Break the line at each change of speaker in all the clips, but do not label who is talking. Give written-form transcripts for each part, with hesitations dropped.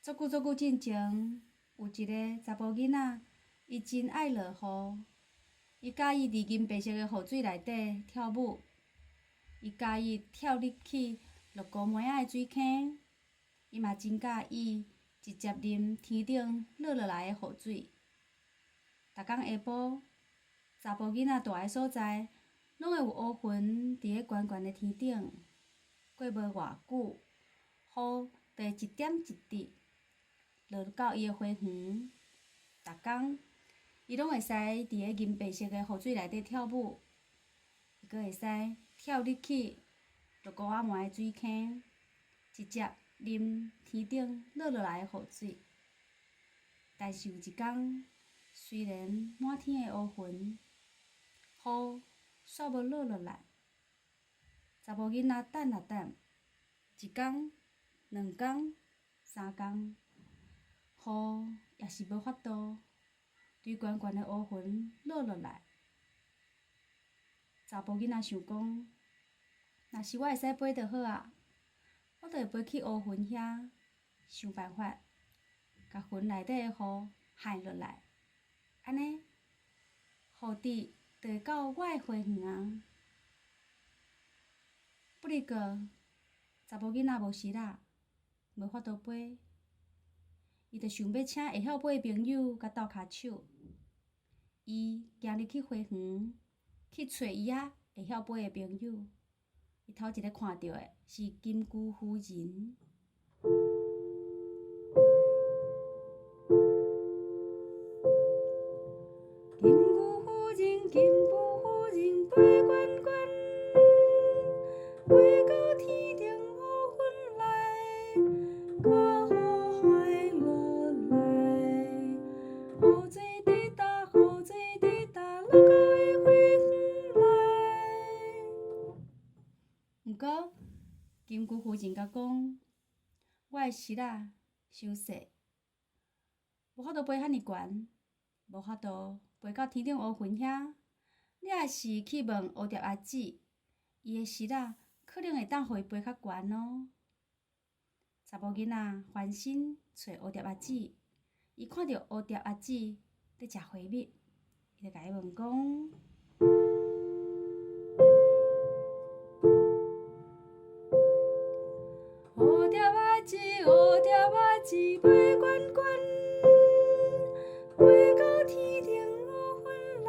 足久足久進前，有一个查埔囡仔，伊真愛落雨，伊佮意佇銀白色的雨水內底跳舞，伊佮意跳入去綠菇糜仔的水坑，伊嘛真佮意直接啉天頂落落來的雨水。逐工下晡，查埔囡仔蹛的所在，攏會有烏雲佇咧懸懸的天頂。過無偌久，雨就會一點一滴落到伊的花園。逐工，伊攏會使佇咧銀白色的雨水內底跳舞，伊閣會使跳入去綠菇仔糜的水坑，直接啉天頂落落來的雨水。但是有一工，雖然滿天的烏雲，雨煞無落落來。查某囡仔等啊等，一工、兩工、三工，雨也是無法度對懸懸的烏雲落落來。查埔囡仔想講，若是我會使飛就好啊，我就會飛去烏雲遐，想辦法，共雲內底的雨害落來，按呢，雨滴就會到我的花園啊。不過，查某囡仔無翼仔，無法度飛，伊就想欲請會曉飛的朋友共鬥跤手。伊行入去花園，去揣伊仔會曉飛的朋友。伊頭一个看著的是金龜夫人。金龜夫人，金龜夫人，飛懸懸，飛到天頂烏雲內，共雨害落來。雨水滴答，雨水滴答，落到伊花園內。毋過，金龜夫人共講，我的翼仔傷細，無法度飛遐爾懸，無法度飛到天頂烏雲遐。你若是去問蝴蝶阿姊，伊的翼仔可能會當予伊飛較懸哦。查某囡仔翻身揣蝴蝶阿姊，伊看著蝴蝶阿姊咧食花蜜，伊就共伊問講：蝴蝶阿姊，蝴蝶阿姊，飛懸懸，飛到天頂烏雲內，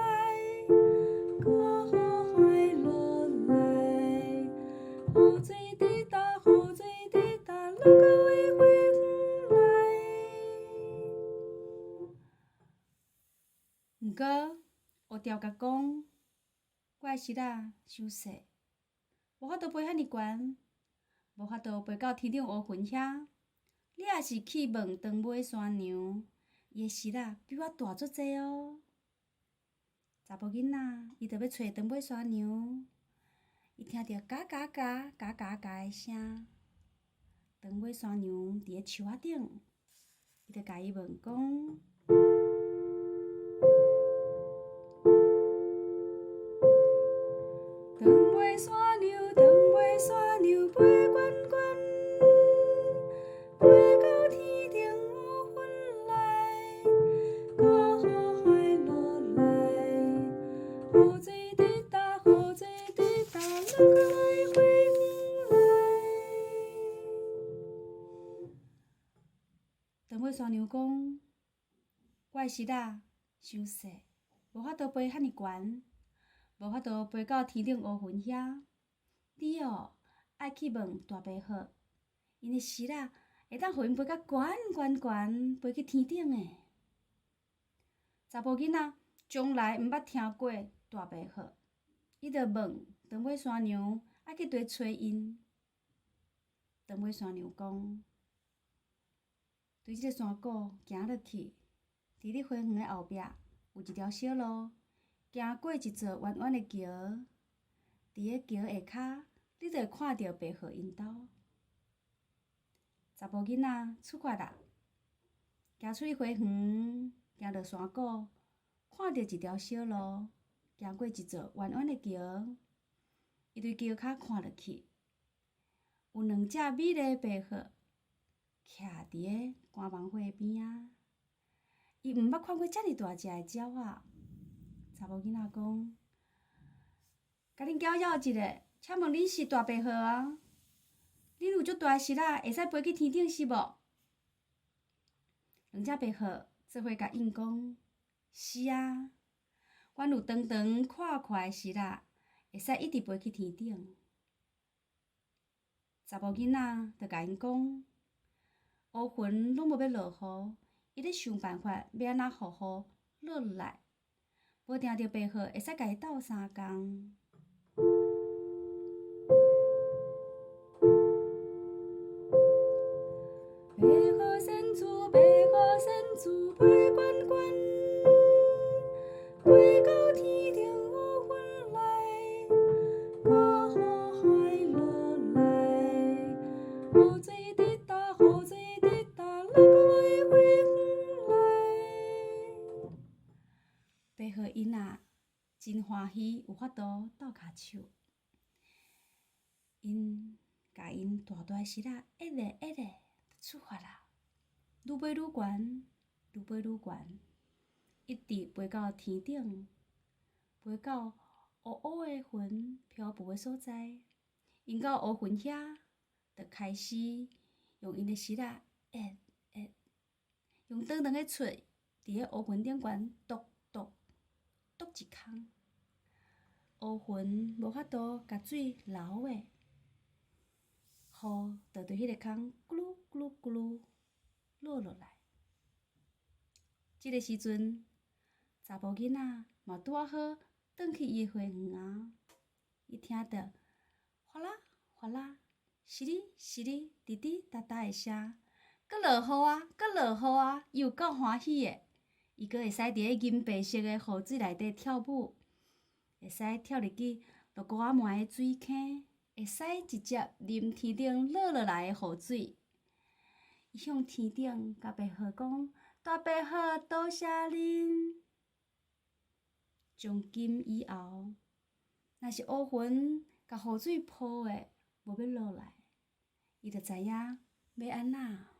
共雨害落來。雨水滴答，雨水滴答，落到伊花園內。毋過，蝴蝶共講，我的翼仔傷細，無法度飛遐爾懸，無法度飛到天頂烏雲遐。你若是去問長尾山娘，伊的翼仔比我大足濟哦。查埔囡仔，伊就欲揣長尾山娘，伊聽著嘎嘎嘎、嘎嘎嘎的聲，長尾山娘佇咧樹仔頂，伊就共伊問講：長尾山娘，長尾山娘，飛懸懸，飛到天頂烏雲內，共雨害落來。雨水滴答，雨水滴答，落到我的花園內。長尾山娘講，我的翼仔傷細，無法度飛遐爾懸，無法度飛到天頂烏雲遐。你哦，愛去問大白鶴，𪜶的翼仔會當予𪜶飛較懸懸懸，飛去天頂的。查埔囡仔從來毋捌聽過大白鶴，伊就問長尾山娘愛去佗揣𪜶。長尾山娘講，對這个山谷行落去，佇你花園的後壁有一條小路，行過一座彎彎的橋，佇个橋下跤，你就會看著白鶴𪜶兜。查埔囡仔出發啦，行出去花園，行落山谷，看著一條小路，行過一座彎彎的橋，伊對橋跤看落去，有兩隻美麗的白鶴，徛佇个肝房花邊仔。伊毋捌看過遮爾大隻的鳥仔。查某囡仔講：共恁攪擾一下，請問恁是大白鶴啊？恁有足大的翼仔，會使飛去天頂是無？兩隻白鶴做伙共應講：是啊，阮有長長闊闊的翼仔，會使一直飛去天頂。查某囡仔就共𪜶講：烏雲攏無欲落雨，伊咧想辦法欲按怎予雨落來，無定著白鶴會使共伊鬥相共。白鶴仙子，白鶴仙子飛懸懸，飛到天頂烏雲內，共雨海落來。雨水滴答，雨水滴答，落到我的花園內。白鶴𪜶啊，真歡喜有法度鬥跤手，𪜶共𪜶大大的翼仔一个一个就出發啦，愈飛愈懸，愈飛愈懸，一直飛到天頂，飛到烏烏的雲飄浮的所在。𪜶到烏雲遐，就開始用𪜶的翼仔，壓壓，用長長的喙，佇个烏雲頂懸篤篤篤一空。烏雲無法度共水留的，雨就對彼個空咕嚕咕嚕咕嚕落落來。這个時陣，查埔囡仔嘛拄仔好轉去伊的花園仔，伊聽著嘩啦嘩啦、淅瀝淅瀝、滴滴答答的聲，閣落雨啊，閣落雨啊，伊有夠歡喜的。伊閣會使佇个銀白色的雨水內底跳舞，會使跳入去落菇仔糜的水坑，會使直接啉天頂落落來的雨水。伊向天頂共白鶴講：大白鶴，多謝恁。從今以後，若是烏雲共雨水鋪的無欲落來，伊就知影欲按怎。